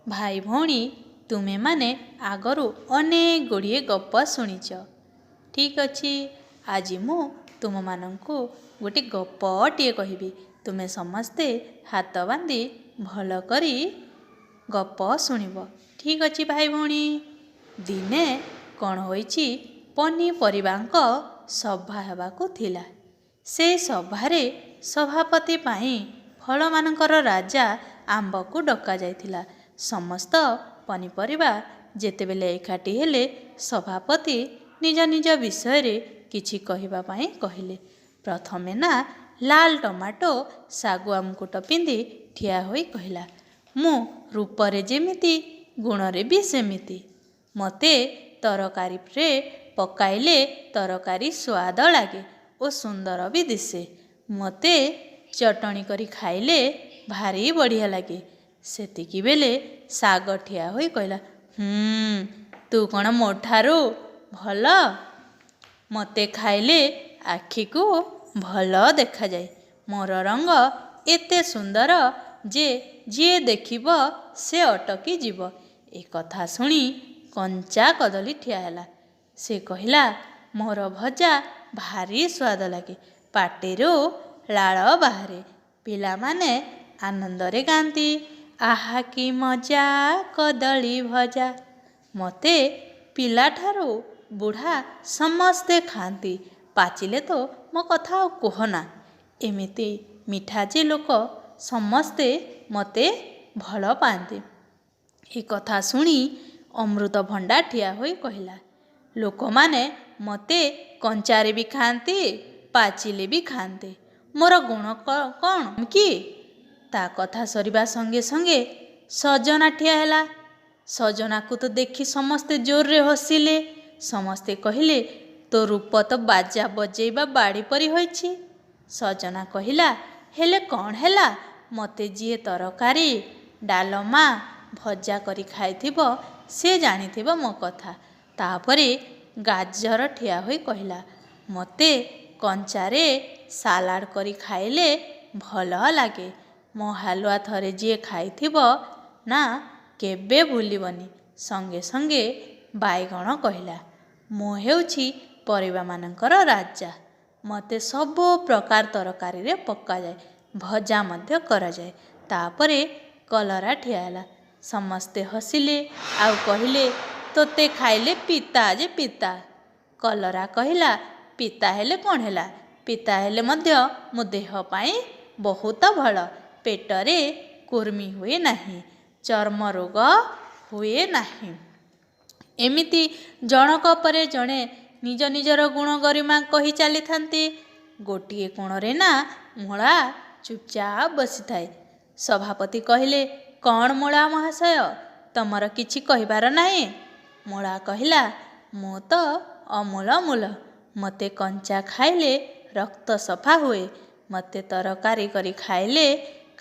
ଭାଇ ଭଉଣୀ, ତୁମେମାନେ ଆଗରୁ ଅନେକ ଗୁଡ଼ିଏ ଗପ ଶୁଣିଛ। ଠିକ୍ ଅଛି, ଆଜି ମୁଁ ତୁମମାନଙ୍କୁ ଗୋଟେ ଗପଟିଏ କହିବି। ତୁମେ ସମସ୍ତେ ହାତ ବାନ୍ଧି ଭଲ କରି ଗପ ଶୁଣିବ। ଠିକ୍ ଅଛି ଭାଇ ଭଉଣୀ? ଦିନେ କ'ଣ ହୋଇଛି, ପନିପରିବାଙ୍କ ସଭା ହେବାକୁ ଥିଲା। ସେ ସଭାରେ ସଭାପତି ପାଇଁ ଫଳମାନଙ୍କର ରାଜା ଆମ୍ବକୁ ଡକାଯାଇଥିଲା। ସମସ୍ତ ପନିପରିବା ଯେତେବେଳେ ଏକାଠି ହେଲେ, ସଭାପତି ନିଜ ନିଜ ବିଷୟରେ କିଛି କହିବା ପାଇଁ କହିଲେ। ପ୍ରଥମେ ନା ଲାଲ ଟମାଟୋ ଶାଗୁଆ ମୁକୁଟ ପିନ୍ଧି ଠିଆ ହୋଇ କହିଲା, ମୁଁ ରୂପରେ ଯେମିତି ଗୁଣରେ ବି ସେମିତି। ମୋତେ ତରକାରୀରେ ପକାଇଲେ ତରକାରୀ ସ୍ୱାଦ ଲାଗେ ଓ ସୁନ୍ଦର ବି ଦିଶେ। ମୋତେ ଚଟଣି କରି ଖାଇଲେ ଭାରି ବଢ଼ିଆ ଲାଗେ। ସେତିକିବେଳେ ଶାଗ ଠିଆ ହୋଇ କହିଲା, ତୁ କ'ଣ ମୋ ଠାରୁ ଭଲ? ମୋତେ ଖାଇଲେ ଆଖିକୁ ଭଲ ଦେଖାଯାଏ। ମୋର ରଙ୍ଗ ଏତେ ସୁନ୍ଦର ଯେ ଯିଏ ଦେଖିବ ସେ ଅଟକି ଯିବ। ଏ କଥା ଶୁଣି କଞ୍ଚା କଦଳୀ ଠିଆ ହେଲା। ସେ କହିଲା, ମୋର ଭଜା ଭାରି ସ୍ୱାଦ ଲାଗେ, ପାଟିରୁ ଲାଳ ବାହାରେ। ପିଲାମାନେ ଆନନ୍ଦରେ ଗାଆନ୍ତି, ଆହା କି ମଜା କଦଳୀ ଭଜା। ମୋତେ ପିଲାଠାରୁ ବୁଢ଼ା ସମସ୍ତେ ଖାଆନ୍ତି। ପାଚିଲେ ତ ମୋ କଥା ଆଉ କୁହନା। ଏମିତି ମିଠା ଯେ ଲୋକ ସମସ୍ତେ ମୋତେ ଭଲ ପାଆନ୍ତି। ଏ କଥା ଶୁଣି ଅମୃତଭଣ୍ଡା ଠିଆ ହୋଇ କହିଲା, ଲୋକମାନେ ମୋତେ କଞ୍ଚାରେ ବି ଖାଆନ୍ତି, ପାଚିଲେ ବି ଖାଆନ୍ତି। ମୋର ଗୁଣ କ'ଣ କି? ତା କଥା ସରିବା ସଙ୍ଗେ ସଙ୍ଗେ ସଜନା ଠିଆ ହେଲା। ସଜନାକୁ ତ ଦେଖି ସମସ୍ତେ ଜୋରରେ ହସିଲେ। ସମସ୍ତେ କହିଲେ, ତୋ ରୂପ ତ ବାଜା ବଜେଇବା ବାଡ଼ି ପରି ହୋଇଛି। ସଜନା କହିଲା, ହେଲେ କ'ଣ ହେଲା, ମୋତେ ଯିଏ ତରକାରୀ, ଡାଲମା, ଭଜା କରି ଖାଇଥିବ ସେ ଜାଣିଥିବ ମୋ କଥା। ତାପରେ ଗାଜର ଠିଆ ହୋଇ କହିଲା, ମୋତେ କଞ୍ଚାରେ ସାଲାଡ଼ କରି ଖାଇଲେ ଭଲ ଲାଗେ। ମୋ ହାଲୁଆ ଥରେ ଯିଏ ଖାଇଥିବ ନା କେବେ ଭୁଲିବନି। ସଙ୍ଗେ ସଙ୍ଗେ ବାଇଗଣ କହିଲା, ମୁଁ ହେଉଛି ପରିବାମାନଙ୍କର ରାଜା। ମୋତେ ସବୁ ପ୍ରକାର ତରକାରୀରେ ପକାଯାଏ, ଭଜା ମଧ୍ୟ କରାଯାଏ। ତାପରେ କଲରା ଠିଆ ହେଲା। ସମସ୍ତେ ହସିଲେ ଆଉ କହିଲେ, ତୋତେ ଖାଇଲେ ପିତା ଯେ ପିତା। କଲରା କହିଲା, ପିତା ହେଲେ କ'ଣ ହେଲା? ପିତା ହେଲେ ମଧ୍ୟ ମୋ ଦେହ ପାଇଁ ବହୁତ ଭଲ। ପେଟରେ କୁର୍ମି ହୁଏ ନାହିଁ, ଚର୍ମ ରୋଗ ହୁଏ ନାହିଁ। ଏମିତି ଜଣକ ପରେ ଜଣେ ନିଜ ନିଜର ଗୁଣ ଗରିମା କହି ଚାଲିଥାନ୍ତି। ଗୋଟିଏ କୋଣରେ ନା ମୂଳା ଚୁପଚାପ ବସିଥାଏ। ସଭାପତି କହିଲେ, କ'ଣ ମୂଳା ମହାଶୟ, ତମର କିଛି କହିବାର ନାହିଁ? ମୂଳା କହିଲା, ମୁଁ ତ ଅମୂଳ ମୂଲ। ମୋତେ କଞ୍ଚା ଖାଇଲେ ରକ୍ତ ସଫା ହୁଏ। ମୋତେ ତରକାରୀ କରି ଖାଇଲେ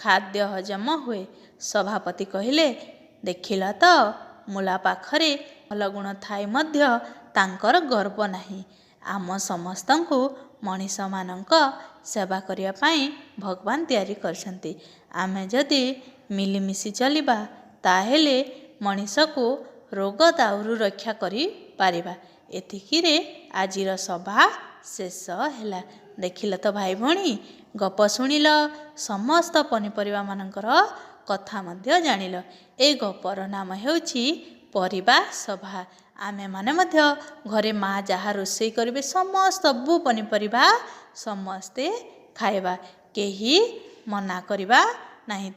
ଖାଦ୍ୟ ହଜମ ହୁଏ। ସଭାପତି କହିଲେ, ଦେଖିଲ ତ, ମୂଳା ପାଖରେ ଭଲ ଗୁଣ ଥାଇ ମଧ୍ୟ ତାଙ୍କର ଗର୍ବ ନାହିଁ। ଆମ ସମସ୍ତଙ୍କୁ ମଣିଷମାନଙ୍କ ସେବା କରିବା ପାଇଁ ଭଗବାନ ତିଆରି କରିଛନ୍ତି। ଆମେ ଯଦି ମିଳିମିଶି ଚଳିବା, ତାହେଲେ ମଣିଷକୁ ରୋଗ ଦାଉରୁ ରକ୍ଷା କରିପାରିବା। ଏତିକିରେ ଆଜିର ସଭା ଶେଷ ହେଲା। ଦେଖିଲ ତ ଭାଇ ଭଉଣୀ, ଗପ ଶୁଣିଲ, ସମସ୍ତ ପନିପରିବାମାନଙ୍କର କଥା ମଧ୍ୟ ଜାଣିଲ। ଏ ଗପର ନାମ ହେଉଛି ପରିବା ସଭା। ଆମେମାନେ ମଧ୍ୟ ଘରେ ମା ଯାହା ରୋଷେଇ କରିବେ, ସବୁ ପନିପରିବା ସମସ୍ତେ ଖାଇବା, କେହି ମନା କରିବା ନାହିଁ।